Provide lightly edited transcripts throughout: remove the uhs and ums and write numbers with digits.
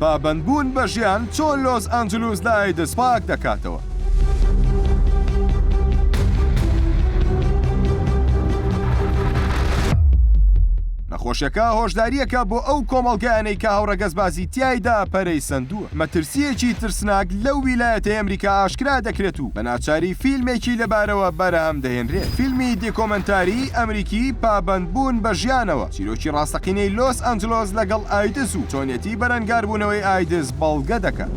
پابەندبوون بە ژیان چۆن لۆس ئەنجلوس لە ئایدز پاک دەکاتەوە؟ نەخۆشیەکە هۆشدارییەکە بۆ ئەو کۆمەڵگایانەی کە هاوڕەگەزبازی تیایدا پەرەی سەندووە. مەترسییەکی ترسناک لەو ویلایەتەی ئەمریکا ئاشکرا دەکرێت و بە ناچاری فیلمێکی لەبارەوە بەرهەم دەهێنرێت. فیلمی دیکۆمێنتاریی ئەمریکی پابەندبوون بە ژیانەوە، چیرۆکی ڕاستەقینەی لۆس ئەنجلۆس لەگەڵ ئایدز و چۆنیەتی بەرەنگاربوونەوەی ئایدز بەڵگە دەکات.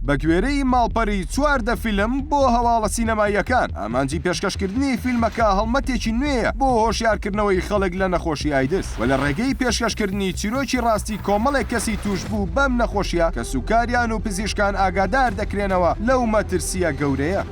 بەگوێرەی ماڵپەری 14 فیلم بۆ هەواڵە سینەماییەکان، ئامانجی پێشکەشکردنی فیلمەکە هەڵمەتێکی نوێیە بۆ هۆشیارکردنەوەی خەڵک لە نەخۆشی ئایدز و لە ڕێگەی پێشکەشکردنی چیرۆکی ڕاستی کۆمەڵێک کەسی تووشبوو بەم نەخۆشییە کەسوکاریان و پزیشکان ئاگادار دەکرێنەوە لەو مەترسییە گەورەیە.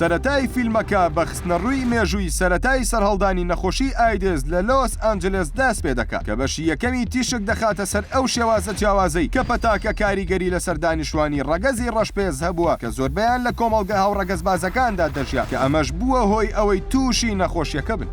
سەرەتای فیلمەکە بە خستنەڕووی مێژووی سەرەتای سەرهەڵدانی نەخۆشی ئایدز لە لۆس ئانجلێس دەست پێدەکات، کە بەشی یەکەمی تیشک دەخاتە سەر ئەو شێوازە جیاوازەی کە پەتاکە کاریگەری لەسەر دانیشتوانی ڕەگەزی ڕەشپێست هەبووە کە زۆربەیان لە کۆمەڵگە هاوڕەگەزبازەکاندا دەژیان کە ئەمەش بووە هۆی ئەوەی تووشی نەخۆشیەکە بن.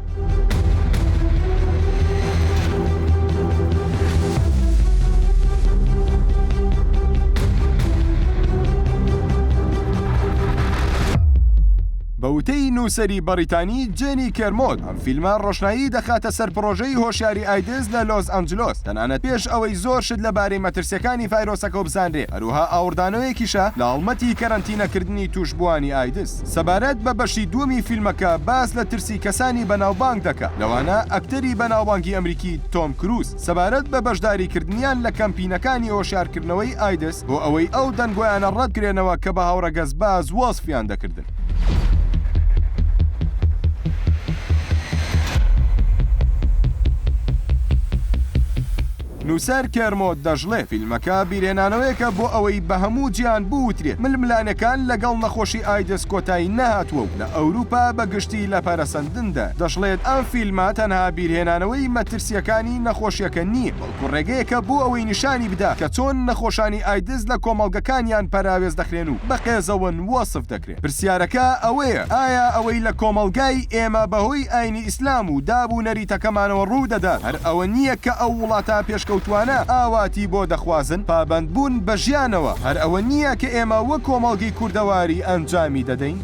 بە وتەی نووسەری بەڕیتانی جێنی کێرمۆت، ئەم فیلمە ڕۆشنایی دەخاتە سەر پڕۆژەی هۆشیاری ئایدز لە لۆس ئەنجلۆس، تەنانەت پێش ئەوەی زۆر شت لەبارەی مەترسییەکانی ڤایرۆسەکەوە بزانرێ، هەروەها ئاوڕدانەوەیەکیشە لە هەڵمەتی کەرەنتینەکردنی تووشبووانی ئایدز. سەبارەت بە بەشی دووەمی فیلمەکە باس لە ترسی کەسانی بەناوبانگ دەکات، لەوانە ئەکتەری بەناوبانگی ئەمریکی تۆم کروز، سەبارەت بە بەشداریکردنیان لە کەمپینەکانی هۆشیارکردنەوەی ئایدز بۆ ئەوەی ئەو دەنگۆیانە ڕەتبکرێنەوە کە بە هاوڕەگەزباز وەسفیان دەکردن. نووسەر کێرمۆت دەشڵێت، فیلمەکە بیرهێنانەوەیەکە بۆ ئەوەی بە هەموو جیهان بوترێت ململانێکان لەگەڵ نەخۆشی ئایدز کۆتایی نەهاتووە و لە ئەوروپا بە گشتی لە پەرەسەندندایە. دەشڵێت، ئەم فیلمە تەنها بیرهێنانەوەی مەترسییەکانی نەخۆشییەکە نییە، بەڵکو ڕێگەیەکە بۆ ئەوەی نیشانی بدا کە چۆن نەخۆشانی ئایدز لە کۆمەڵگەکانیان پەراوێز دەخرێن و بە قێزەون وەسف دەکرێن. پرسیارەکە ئەوەیە ئایا ئەوەی لە کۆمەڵگای ئێمە بەهۆی ئاینی ئیسلام و داب و نەریتەکەمانەوە ڕوو دەدات هەر ئەوە نییە کە ئەو وڵاتە پێشکەوتووانە ئاواتی بۆ دەخوازن؟ پابەندبوون بە ژیانەوە هەر ئەوە نییە کە ئێمە وەک کۆمەڵگەی کوردەواری ئەنجامی دەدەین؟